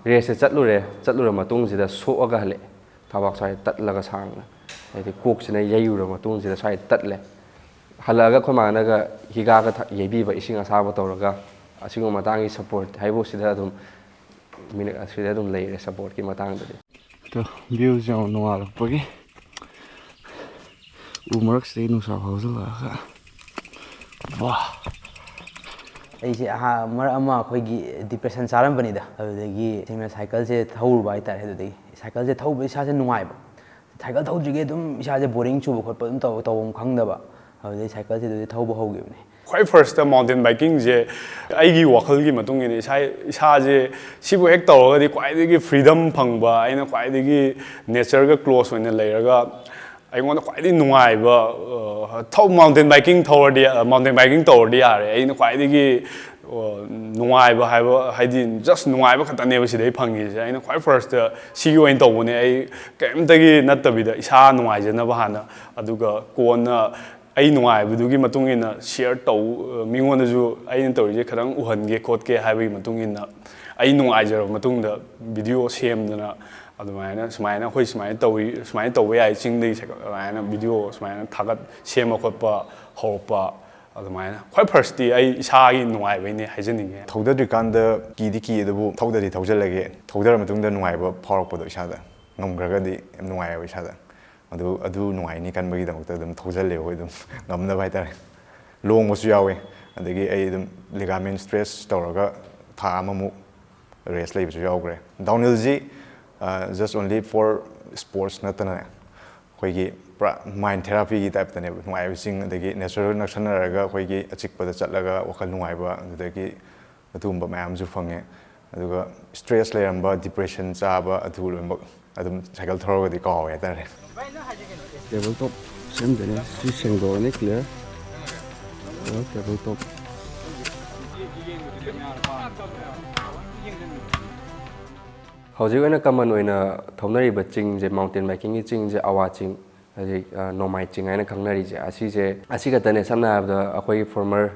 ꯔꯦꯁꯁꯦ ꯆꯠꯂꯨꯔꯦ, ꯆꯠꯂꯨꯔ ꯃꯇꯨꯡꯁꯤꯗ ꯁꯣꯛꯑꯒ ꯍꯜꯂꯛꯑꯦ, ꯊꯕꯥꯛ ꯁ꯭ꯋꯥꯏꯗ ꯇꯠꯂꯒ ꯁꯥꯡꯅ, ꯍꯥꯏꯗꯤ ꯀꯣꯛꯁꯤꯅ ꯌꯩꯔꯨꯔ ꯃꯇꯨꯡꯁꯤꯗ ꯁ꯭ꯋꯥꯏꯗ ꯇꯠꯂꯦ꯫ ꯍꯜꯂꯛꯑꯒ ꯑꯩꯈꯣꯏ ꯃꯥꯅꯒ ꯍꯤꯒꯥꯒ ꯊ- ꯌꯩꯕꯤꯕ, ꯏꯁꯤꯡ ꯑꯁꯥꯕ ꯇꯧꯔꯒ꯫ ꯑꯁꯤꯒꯨꯝꯕ ꯃꯇꯥꯡꯒꯤ ꯁꯞꯄꯣꯔꯠ ꯍꯥꯏꯕꯨ ꯁꯤꯗ ꯑꯗꯨꯝ, ꯃꯤꯅ-, ꯑꯁꯤꯗ ꯑꯗꯨꯝ ꯂꯩꯔꯦ ꯁꯞꯄꯣꯔꯠꯀꯤ ꯃꯇꯥꯡꯗꯗꯤ꯫ ꯑꯗꯣ ꯚ꯭ꯌꯨꯁꯦ ꯌꯥꯝ ꯅꯨꯡꯉꯥꯏꯔꯛꯄꯒꯤ ꯎ ꯃꯔꯛꯁꯤꯗꯒꯤ ꯅꯨꯡꯁꯥ ꯐꯥꯎꯖꯜꯂꯛꯑꯒ, ꯋꯥ! ꯑꯩꯁꯦ ꯑꯍꯥ-, ꯃꯔꯛ ꯑꯃ ꯑꯩꯈꯣꯏꯒꯤ ꯗꯤꯄ꯭ꯔꯦꯁꯟ ꯆꯥꯔꯝꯕꯅꯤꯗ꯫ ꯑꯗꯨꯗꯒꯤ ꯁꯦꯡꯅ ꯁꯥꯏꯀꯜꯁꯦ ꯊꯧꯔꯨꯕ ꯍꯥꯏꯇꯥꯔꯦ꯫ ꯑꯗꯨꯗꯒꯤ ꯁꯥꯏꯀꯜꯁꯦ ꯊꯧꯕ ꯏꯁꯥꯁꯦ ꯅꯨꯡꯉꯥꯏꯕ꯫ ꯁꯥꯏꯀꯜ ꯊꯧꯗ꯭ꯔꯤꯉꯩ ꯑꯗꯨꯝ ꯏꯁꯥꯁꯦ ꯕꯣꯔꯤꯡ ꯆꯨꯕ ꯈꯣꯠꯄ ꯑꯗꯨꯝ ꯇꯧ-, ꯇꯧꯐꯝ ꯈꯪꯗꯕ꯫ ꯑꯗꯨꯗꯒꯤ ꯁꯥꯏꯀꯜꯁꯦ ꯑꯗꯨꯗꯤ ꯊꯧꯕ ꯍꯧꯈꯤꯕꯅꯦ꯫ ꯈ꯭ꯋꯥꯏ ꯐꯥꯔꯁꯇ ꯃꯥꯎꯟꯇꯦꯟ ꯕꯥꯏꯀꯤꯡꯁꯦ ꯑꯩꯒꯤ ꯋꯥꯈꯜꯒꯤ ꯃꯇꯨꯡ ꯏꯟꯅ ꯏꯁꯥ, ꯏꯁꯥꯁꯦ ꯁꯤꯕꯨ ꯍꯦꯛ ꯇꯧꯔꯒꯗꯤ ꯈ꯭ꯋꯥꯏꯗꯒꯤ ꯐ꯭ꯔꯤꯗꯝ ꯐꯪꯕ, ꯑꯩꯅ ꯈ꯭ꯋꯥꯏꯗꯒꯤ ꯅꯦꯆꯔꯒ ꯀ꯭ꯂꯣꯁ ꯑꯣꯏꯅ ꯂꯩꯔꯒ ꯑꯩꯉꯣꯟꯗ ꯈ꯭ꯋꯥꯏꯗꯒꯤ ꯅꯨꯡꯉꯥꯏꯕ, ꯑ, ꯊꯧ-, ꯃꯥꯎꯟꯇꯦꯟ ꯕꯥꯏꯀꯤꯡ ꯊꯧꯔꯗꯤ, ꯑ, ꯃꯥꯎꯟꯇꯦꯟ ꯕꯥꯏꯀꯤꯡ ꯇꯧꯔꯗꯤ ꯌꯥꯔꯦ꯫ ꯑꯩꯅ ꯈ꯭ꯋꯥꯏꯗꯒꯤ, ꯑ, ꯅꯨꯡꯉꯥꯏꯕ ꯍꯥꯏꯕ, ꯍꯥꯏꯗꯤ just ꯅꯨꯡꯉꯥꯏꯕ ꯈꯛꯇꯅꯦꯕ ꯁꯤꯗꯩ ꯐꯪꯉꯤꯁꯦ꯫ ꯑꯩꯅ ꯈ꯭ꯋꯥꯏ ꯐꯥꯔꯁꯇ ꯁꯤꯒꯤ ꯑꯣꯏꯅ ꯇꯧꯕꯅꯦ꯫ ꯑꯩ ꯀꯔꯤꯝꯇꯒꯤ ꯅꯠꯇꯕꯤꯗ ꯏꯁꯥ ꯅꯨꯡꯉꯥꯏꯖꯅꯕ ꯍꯥꯟꯅ, ꯑꯗꯨꯒ ꯀꯣꯟꯅ ꯑꯩ ꯅꯨꯡꯉꯥꯏꯕꯗꯨꯒꯤ ꯃꯇꯨꯡ ꯏꯟꯅ ꯁꯤꯌꯔ ꯇꯧ, ꯃꯤꯉꯣꯟꯗꯁꯨ ꯑꯩꯅ ꯇꯧꯔꯤꯁꯦ ꯈꯤꯇꯪ ꯎꯍꯟꯒꯦ ꯈꯣꯠꯀꯦ ꯍꯥꯏꯕꯒꯤ ꯃꯇꯨꯡ ꯏꯟꯅ ꯑꯩ ꯅꯨꯡꯉꯥꯏꯖꯔꯕ ꯃꯇꯨꯡꯗ ꯚꯤꯗꯤꯑꯣ ꯁꯦꯝꯗꯅ ꯑꯗꯨꯃꯥꯏꯅ, ꯁꯨꯃꯥꯏꯅ ꯑꯩꯈꯣꯏ ꯁꯨꯃꯥꯏꯅ ꯇꯧꯏ, ꯁꯨꯃꯥꯏꯅ ꯇꯧꯕ ꯌꯥꯏ ꯆꯤꯡꯗꯒꯤ ꯁꯥꯏꯀꯜ, ꯑꯗꯨꯃꯥꯏꯅ ꯚꯤꯗꯤꯑꯣ ꯁꯨꯃꯥꯏꯅ ꯊꯥꯒꯠ, ꯁꯦꯝꯕ ꯈꯣꯠꯄ ꯍꯧꯔꯛꯄ꯫ ꯑꯗꯨꯃꯥꯏꯅ ꯈ꯭ꯋꯥꯏ ꯐꯥꯔꯁꯇꯤ ꯑꯩ ꯏꯁꯥꯒꯤ ꯅꯨꯡꯉꯥꯏꯕꯩꯅꯦ ꯍꯥꯏꯖꯅꯤꯡꯉꯦ꯫ ꯊꯧꯗꯗ꯭ꯔꯤꯀꯥꯟꯗ ꯀꯤꯗꯤ ꯀꯤ, ꯑꯗꯨꯕꯨ ꯊꯧꯗꯗꯤ ꯊꯧꯖꯤꯜꯂꯒꯦ꯫ ꯊꯧꯗꯔ ꯃꯇꯨꯡꯗ ꯅꯨꯡꯉꯥꯏꯕ ꯐꯥꯎꯔꯛꯄꯗꯣ ꯏꯁꯥꯗ, ꯉꯝꯈ꯭ꯔꯒꯗꯤ ꯌꯥꯝ ꯅꯨꯡꯉꯥꯏꯌꯦꯕ ꯏꯁꯥꯗ꯫ ꯑꯗꯨ, ꯑꯗꯨ ꯅꯨꯡꯉꯥꯏꯅꯤ ꯈꯟꯕꯒꯤꯗꯃꯛꯇ ꯑꯗꯨꯝ ꯊꯧꯖꯤꯜꯂꯦ ꯑꯩꯈꯣꯏ ꯑꯗꯨꯝ ꯉꯝꯅꯕ ꯍꯥꯏꯇꯥꯔꯦ꯫ ꯂꯣꯡꯕꯁꯨ ꯌꯥꯎꯋꯦ, ꯑꯗꯒꯤ ꯑꯩ ꯑꯗꯨꯝ ꯂꯤꯒꯥꯃꯦꯟ ꯁ꯭ꯇ꯭ꯔꯦꯁ ꯇꯧꯔꯒ ꯊꯥ ꯑꯃꯃꯨꯛ ꯔꯦꯁ ꯂꯩꯕꯁꯨ ꯌꯥꯎꯈ꯭ꯔꯦ꯫ ꯗꯥꯎꯟꯍꯤꯜꯁꯤ, ꯑ, just only for sports ꯅꯠꯇꯅꯅꯦ, ꯑꯩꯈꯣꯏꯒꯤ ꯄꯨꯔꯥ ꯃꯥꯏꯟ ꯊꯦꯔꯥꯄꯤꯒꯤ ꯇꯥꯏꯞꯇꯅꯦꯕ꯫ ꯅꯨꯡꯉꯥꯏꯕ ꯆꯤꯡ, ꯑꯗꯒꯤ ꯅꯦꯆꯔꯒ ꯅꯛꯁꯟꯅꯔꯒ ꯑꯩꯈꯣꯏꯒꯤ ꯑꯆꯤꯛꯄꯗ ꯆꯠꯂꯒ ꯋꯥꯈꯜ ꯅꯨꯡꯉꯥꯏꯕ, ꯑꯗꯨꯗꯒꯤ ꯑꯗꯨꯒꯨꯝꯕ ꯃꯌꯥꯝꯁꯨ ꯐꯪꯉꯦ꯫ ꯑꯗꯨꯒ ꯁ꯭ꯇ꯭ꯔꯦꯁ ꯂꯩꯔꯝꯕ, ꯗꯤꯄ꯭ꯔꯦꯁꯟ ꯆꯥꯕ, ꯑꯗꯨ ꯂꯣꯏꯅꯃꯛ ꯑꯗꯨꯝ ꯁꯥꯏꯀꯜ ꯊꯧꯔꯒꯗꯤ ꯀꯥꯎꯋꯦ ꯍꯥꯏꯇꯥꯔꯦ꯫ ꯇꯦꯕꯜ ꯇꯣꯞ ꯁꯦꯝꯗꯣꯏꯅꯦ꯫ ꯁꯤ ꯁꯦꯡꯗꯣꯛꯑꯅꯤ, ꯀ꯭ꯂꯤꯌꯔ꯫ ꯇꯦꯕꯜ ꯇꯣꯞ꯫ ꯍꯧꯖꯤꯛ ꯑꯣꯏꯅ ꯀꯃꯟ ꯑꯣꯏꯅ ꯊꯧꯅꯔꯤꯕ ꯆꯤꯡꯁꯦ, ꯃꯥꯎꯟꯇꯦꯟ ꯕꯥꯏꯀꯤꯡꯒꯤ ꯆꯤꯡꯁꯦ, ꯑꯋꯥ ꯆꯤꯡ, ꯍꯧꯖꯤꯛ, ꯑ, ꯅꯣꯡꯃꯥꯏ ꯆꯤꯡ ꯍꯥꯏꯅ ꯈꯪꯅꯔꯤꯁꯦ, ꯑꯁꯤꯁꯦ, ꯑꯁꯤ ꯈꯛꯇꯅꯦ꯫ ꯁꯝꯅ ꯍꯥꯏꯔꯕꯗ, ꯑꯩꯈꯣꯏꯒꯤ ꯐꯣꯔꯃꯔ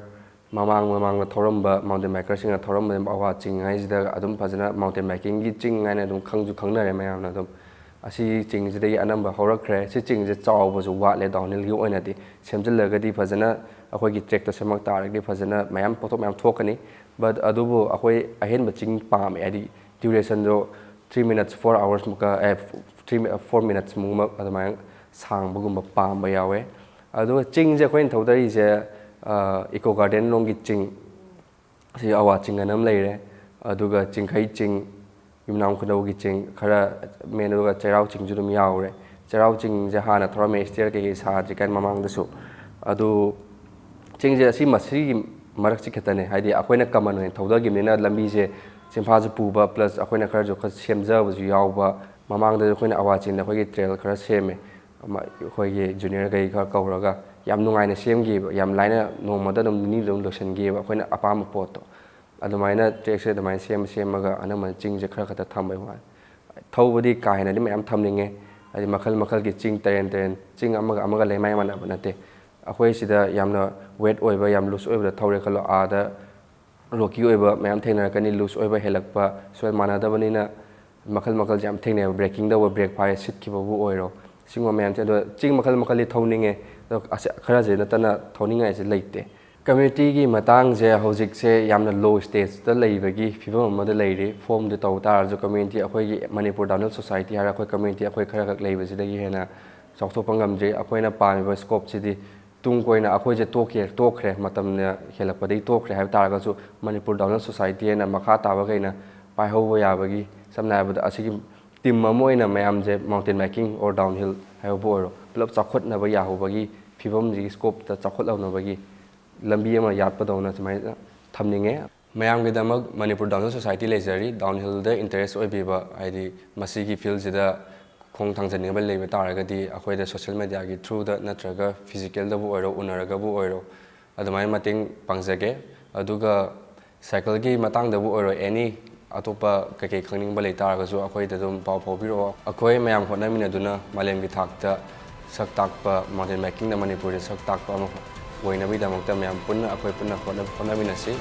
ꯃꯃꯥꯡ ꯃꯃꯥꯡꯗ ꯊꯧꯔꯝꯕ mountain bikerꯁꯤꯡꯅ ꯊꯧꯔꯝꯕ ꯑꯋꯥ ꯆꯤꯡ ꯍꯥꯏꯁꯤꯗ ꯑꯗꯨꯝ ꯐꯖꯅ mountain bikingꯒꯤ ꯆꯤꯡ ꯍꯥꯏꯅ ꯑꯗꯨꯝ ꯈꯪꯁꯨ ꯈꯪꯅꯔꯦ ꯃꯌꯥꯝꯅ ꯑꯗꯨꯝ꯫ ꯑꯁꯤ ꯆꯤꯡꯁꯤꯗꯒꯤ ꯑꯅꯝꯕ ꯍꯧꯔꯛꯈ꯭ꯔꯦ꯫ ꯁꯤ ꯆꯤꯡꯁꯦ ꯆꯥꯎꯕꯁꯨ ꯋꯥꯠꯂꯦ downhillꯒꯤ ꯑꯣꯏꯅꯗꯤ꯫ ꯁꯦꯝꯖꯤꯜꯂꯒꯗꯤ ꯐꯖꯅ ꯑꯩꯈꯣꯏꯒꯤ trackꯇ ꯁꯦꯝꯃꯛ ꯇꯥꯔꯒꯗꯤ ꯐꯖꯅ ꯃꯌꯥꯝ ꯄꯣꯠꯊꯣꯛ ꯃꯌꯥꯝ ꯊꯣꯛꯀꯅꯤ꯫ But ꯑꯗꯨꯕꯨ ꯑꯩꯈꯣꯏ ꯑꯍꯦꯟꯕ ꯆꯤꯡ ꯄꯥꯝꯃꯦ, ꯍꯥꯏꯗꯤ durationꯗꯣ three minutes, four hours ꯃꯨꯛꯀ, ꯑꯦ, three, four minutes ꯃꯨꯛ ꯑꯗꯨꯃꯥꯏꯅ ꯁꯥꯡꯕꯒꯨꯝꯕ ꯄꯥꯝꯕ ꯌꯥꯎꯋꯦ꯫ ꯑꯗꯨꯒ ꯆꯤꯡꯁꯦ ꯑꯩꯈꯣꯏꯅ ꯊꯧꯗꯔꯤꯁꯦ, ꯑ, Eco Garden ꯂꯣꯝꯒꯤ ꯆꯤꯡ, ꯁꯤ ꯑꯋꯥ ꯆꯤꯡ ꯑꯅ ꯑꯃ ꯂꯩꯔꯦ, ꯑꯗꯨꯒ ꯆꯤꯡꯈꯩ ꯆꯤꯡ, ꯌꯨꯝꯅꯥꯝ ꯈꯨꯅꯧꯒꯤ ꯆꯤꯡ ꯈꯔ main, ꯑꯗꯨꯒ ꯆꯩꯔꯥꯎ ꯆꯤꯡꯁꯨ ꯑꯗꯨꯝ ꯌꯥꯎꯔꯦ꯫ ꯆꯩꯔꯥꯎ ꯆꯤꯡꯁꯦ ꯍꯥꯟꯅ ꯊꯧꯔꯝꯃꯦ, stair ꯀꯩꯀꯩ ꯁꯥꯗ꯭ꯔꯤꯀꯥꯟ ꯃꯃꯥꯡꯗꯁꯨ꯫ ꯑꯗꯨ ꯆꯤꯡꯁꯦ ꯑꯁꯤ ꯃꯁꯤꯒꯤ ꯃꯔꯛꯁꯤ ꯈꯛꯇꯅꯦ, ꯍꯥꯏꯗꯤ ꯑꯩꯈꯣꯏꯅ common ꯑꯣꯏꯅ ꯊꯧꯗꯈꯤꯕꯅꯤꯅ ꯂꯝꯕꯤꯁꯦ ꯆꯤꯟꯐꯥꯁꯨ ꯄꯨꯕ, plus ꯑꯩꯈꯣꯏꯅ ꯈꯔꯁꯨ ꯈꯔ ꯁꯦꯝꯖꯕꯁꯨ ꯌꯥꯎꯕ꯫ ꯃꯃꯥꯡꯗꯁꯨ ꯑꯩꯈꯣꯏꯅ ꯑꯋꯥ ꯆꯤꯡꯗ ꯑꯩꯈꯣꯏꯒꯤ trail ꯈꯔ ꯁꯦꯝꯃꯦ, ꯑꯃ ꯑꯩꯈꯣꯏꯒꯤ junior ꯈꯩ ꯈꯔ ꯀꯧꯔꯒ꯫ ꯌꯥꯝ ꯅꯨꯡꯉꯥꯏꯅ ꯁꯦꯝꯈꯤꯕ, ꯌꯥꯝ ꯂꯥꯏꯅ ꯅꯣꯡꯃꯗ ꯑꯗꯨꯝ ꯅꯤꯅꯤꯗ ꯑꯗꯨꯝ ꯂꯣꯏꯁꯤꯟꯈꯤꯕ ꯑꯩꯈꯣꯏꯅ ꯑꯄꯥꯝꯕ ꯄꯣꯠꯇꯣ꯫ ꯑꯗꯨꯃꯥꯏꯅ trackꯁꯦ ꯑꯗꯨꯃꯥꯏꯅ ꯁꯦꯝ ꯁꯦꯝꯃꯒ ꯑꯅꯝꯕꯅ ꯆꯤꯡꯁꯦ ꯈꯔ ꯈꯛꯇ ꯊꯝꯕꯩ ꯋꯥꯅꯤ꯫ ꯊꯧꯕꯗꯤ ꯀꯥ ꯍꯦꯟꯅꯗꯤ ꯃꯌꯥꯝ ꯊꯝꯅꯤꯡꯉꯦ, ꯍꯥꯏꯗꯤ ꯃꯈꯜ ꯃꯈꯜꯒꯤ ꯆꯤꯡ ꯇꯔꯦꯟ ꯇꯔꯦꯟ, ꯆꯤꯡ ꯑꯃꯒ ꯑꯃꯒ ꯂꯩꯃꯥꯏ ꯃꯥꯟꯅꯕ ꯅꯠꯇꯦ꯫ ꯑꯩꯈꯣꯏ ꯁꯤꯗ ꯌꯥꯝꯅ wet ꯑꯣꯏꯕ, ꯌꯥꯝ loose ꯑꯣꯏꯕꯗ ꯊꯧꯔꯦ ꯈꯜꯂꯣ, ꯑꯥꯗ rocky ꯑꯣꯏꯕ ꯃꯌꯥꯝ ꯊꯦꯡꯅꯔꯛꯀꯅꯤ, loose ꯑꯣꯏꯕ ꯍꯦꯜꯂꯛꯄ, soil ꯃꯥꯟꯅꯗꯕꯅꯤꯅ ꯃꯈꯜ ꯃꯈꯜꯁꯦ ꯌꯥꯝ ꯊꯦꯡꯅꯩꯕ꯫ Brakingꯗꯕꯨ brake ꯐꯥꯔꯦ ꯁꯤꯠꯈꯤꯕꯕꯨ ꯑꯣꯏꯔꯣ, ꯁꯤꯒꯨꯝꯕ ꯃꯌꯥꯝꯁꯦ꯫ ꯑꯗꯣ ꯆꯤꯡ ꯃꯈꯜ ꯃꯈꯜꯗꯤ ꯊꯧꯅꯤꯡꯉꯦ, ꯑꯗꯣ ꯑꯁ, ꯈꯔꯁꯦ ꯅꯠꯇꯅ ꯊꯧꯅꯤꯡꯉꯥꯏꯁꯦ ꯂꯩꯇꯦ꯫ Communityꯒꯤ ꯃꯇꯥꯡꯁꯦ ꯍꯧꯖꯤꯛꯁꯦ ꯌꯥꯝꯅ low stageꯇ ꯂꯩꯕꯒꯤ ꯐꯤꯕꯝ ꯑꯃꯗ ꯂꯩꯔꯤ꯫ Formꯗꯤ ꯇꯧ ꯇꯥꯔꯁꯨ community, ꯑꯩꯈꯣꯏꯒꯤ ꯃꯅꯤꯄꯨꯔ downhill society ꯍꯥꯏꯔ ꯑꯩꯈꯣꯏ community ꯑꯩꯈꯣꯏ ꯈꯔꯈꯛ ꯂꯩꯕꯁꯤꯗꯒꯤ ꯍꯦꯟꯅ ꯆꯥꯎꯊꯣꯛꯄ ꯉꯝꯗ꯭ꯔꯤ꯫ ꯑꯩꯈꯣꯏꯅ ꯄꯥꯝꯃꯤꯕ scopeꯁꯤꯗꯤ ꯇꯨꯡ ꯀꯣꯏꯅ ꯑꯩꯈꯣꯏꯁꯦ ꯇꯣꯛꯈꯤ, ꯇꯣꯛꯈ꯭ꯔꯦ, ꯃꯇꯝꯅ ꯍꯦꯜꯂꯛꯄꯗꯒꯤ ꯇꯣꯛꯈ꯭ꯔꯦ ꯍꯥꯏꯕ ꯇꯥꯔꯒꯁꯨ ꯃꯅꯤꯄꯨꯔ downhill society ꯍꯥꯏꯅ ꯃꯈꯥ ꯇꯥꯕꯈꯩꯅ ꯄꯥꯏꯍꯧꯕ ꯌꯥꯕꯒꯤ, ꯁꯝꯅ ꯍꯥꯏꯔꯕꯗ ꯑꯁꯤꯒꯤ team ꯑꯃ ꯑꯣꯏꯅ ꯃꯌꯥꯝꯁꯦ mountain biking or downhill ꯍꯥꯏꯕꯕꯨ ꯑꯣꯏꯔꯣ, ꯄꯨꯂꯞ ꯆꯥꯎꯈꯠꯅꯕ ꯌꯥꯍꯧꯕꯒꯤ ꯐꯤꯕꯝꯁꯤꯒꯤ scopeꯇ ꯆꯥꯎꯈꯠꯍꯧꯅꯕꯒꯤ ꯂꯝꯕꯤ ꯑꯃ ꯌꯥꯠꯄꯗꯧꯅ ꯁꯨꯃꯥꯏꯅ ꯊꯝꯅꯤꯡꯉꯦ꯫ ꯃꯌꯥꯝꯒꯤꯗꯃꯛ ꯃꯅꯤꯄꯨꯔ downhill society ꯂꯩꯖꯔꯤ꯫ Downhillꯗ interest ꯑꯣꯏꯕꯤꯕ, ꯍꯥꯏꯗꯤ ꯃꯁꯤꯒꯤ fieldꯁꯤꯗ ꯈꯣꯡ ꯊꯥꯡꯖꯅꯤꯡꯕ ꯂꯩꯕ ꯇꯥꯔꯒꯗꯤ ꯑꯩꯈꯣꯏꯗ social mediaꯒꯤ throughꯗ ꯅꯠꯇ꯭ꯔꯒ physicalꯗꯕꯨ ꯑꯣꯏꯔꯣ, ꯎꯅꯔꯒꯕꯨ ꯑꯣꯏꯔꯣ, ꯑꯗꯨꯃꯥꯏꯅ ꯃꯇꯦꯡ ꯄꯥꯡꯖꯒꯦ꯫ ꯑꯗꯨꯒ cycleꯒꯤ ꯃꯇꯥꯡꯗꯕꯨ ꯑꯣꯏꯔꯣ, any ꯑꯇꯣꯞꯄ ꯀꯩꯀꯩ ꯈꯪꯅꯤꯡꯕ ꯂꯩ ꯇꯥꯔꯒꯁꯨ ꯑꯩꯈꯣꯏꯗ ꯑꯗꯨꯝ ꯄꯥꯎ ꯐꯥꯎꯕꯤꯔꯛꯑꯣ꯫ ꯑꯩꯈꯣꯏ ꯃꯌꯥꯝ ꯍꯣꯠꯅꯃꯤꯟꯅꯗꯨꯅ ꯃꯥꯂꯦꯝꯒꯤ ꯊꯥꯛꯇ ꯁꯛ ꯇꯥꯛꯄ, mountain bikingꯗ ꯃꯅꯤꯄꯨꯔꯗ ꯁꯛ ꯇꯥꯛꯄ ꯑꯃ ꯑꯣꯏꯅꯕꯒꯤꯗꯃꯛꯇ ꯃꯌꯥꯝ ꯄꯨꯟꯅ ꯑꯩꯈꯣꯏ ꯄꯨꯟꯅ ꯍꯣꯠꯅ- ꯍꯣꯠꯅꯃꯤꯟꯅꯁꯤ꯫